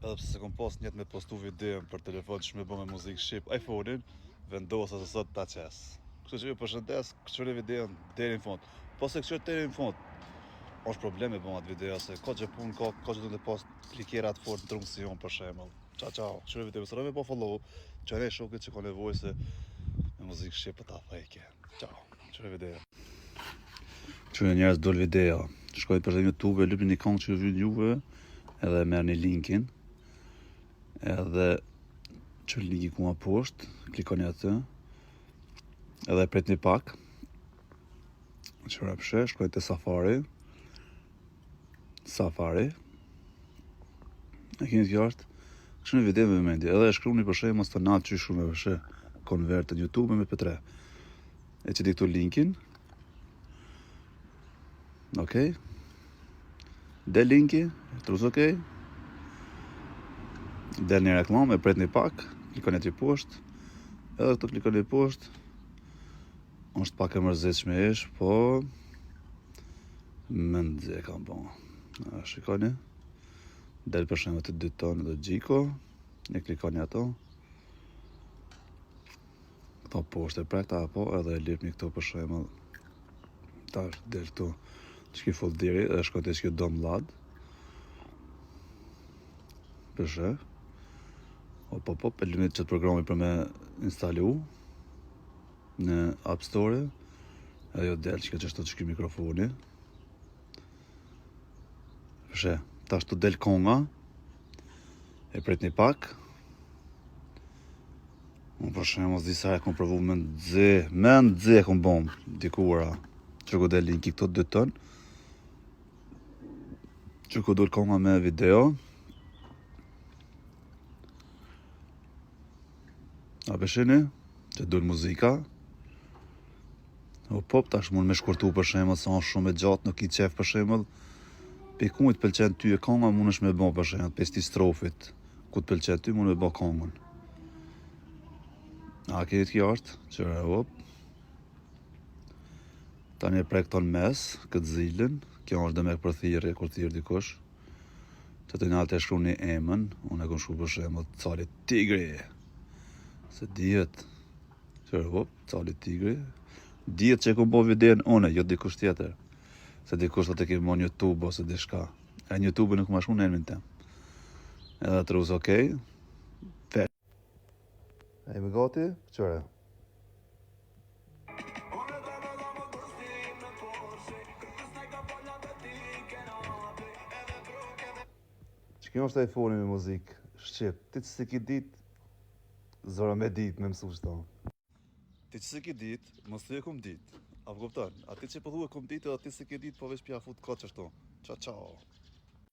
Edhe pse se kom pas nijet me postu videon për telefon që me bo me muzikë shqip iPhone-in, vendosa se sot ta qes. Kështu që ju përshëndes, këqyre videon deri në fund. Po se këqyre deri në fund, është problem me bo atë video, se ka që punë, ka, ka që du të pas klikera të fort në trunë si unë për shembull. Ciao ciao, këqyre video, mos me bo follow, që ne shokët që ka nevojë se me muzikë shqip për ta thejke. Ciao, këqyre video. Qyre njerëz dol video. Shkoj për në YouTube, lypni një këngë që ju vjen juve, edhe merrni linkin. Edhe që linki ku ma poshtë, klikoni atë. Edhe pritni pak. Qyre pëshe, shkoj te Safari. Safari. E keni të qartë? Kështu në video me vëmendje. Edhe e shkruani për shembull mos të natë që shkruani për convert në YouTube me MP3. E qiti këtu linkin. Okej. Del linki, trus okej. Del një reklamë, e pret një pak, klikoni aty poshtë. Edhe këtu klikoni poshtë. Është pak e mërzitshme ish, po mendje e kam bo. A shikoni? Del për shembull të dy tonë dhe Gjiko. E klikoni ato. Këto poshtë e prekta apo edhe e lypni këto për shembull. Tash del këtu qky folderi dhe shkoj te qky download. Përshe. Op, op, op, e lypni qëtë programi për me instalu në App Store. Edhe jo del që që qky mikrofoni. Përshe, tash të del konga. E pret një pak. Unë për shembull disa e kom provu me nxi, me nxi e kom bom dikura. Që ku del linki këto dy ton. Që ku dul konga me video. A peshini? Që dul muzika. O pop, tash mund me shkurtu për shembull, sa është shumë e gjatë, nuk i qef për shembull. Pe ku të pëlqen ty e konga, mund është me bo për shembull, pe sti strofit, ku të pëlqen ty, mund me bo kongën. A keni të qartë? Qëre, op. Tani e prek ton mes, këtë zilën, kjo është demek për thirrje, kur thirr dikush. Të të naltë e shkru një emën, unë e kom shkru për shembull Cali Tigri. Se dihet, qëre, op, Cali Tigri. Dihet që e kom bo videon une, jo dikush tjetër. Se dikush thotë e ke mo në YouTube ose diçka. E në YouTube nuk ma shkru në emrin tem. Edhe trus okej. Okay. A jemi gati? Qëre. Që kjo është iPhone me muzikë shqip, ti që si ki dit, zora me dit me mësu qëto. Ti që si ki dit, mos thuj e kom dit. A po kupton? A ti që po thua kom dit, edhe ti si ki dit, po veç pja fut kot qashtu. Ciao ciao.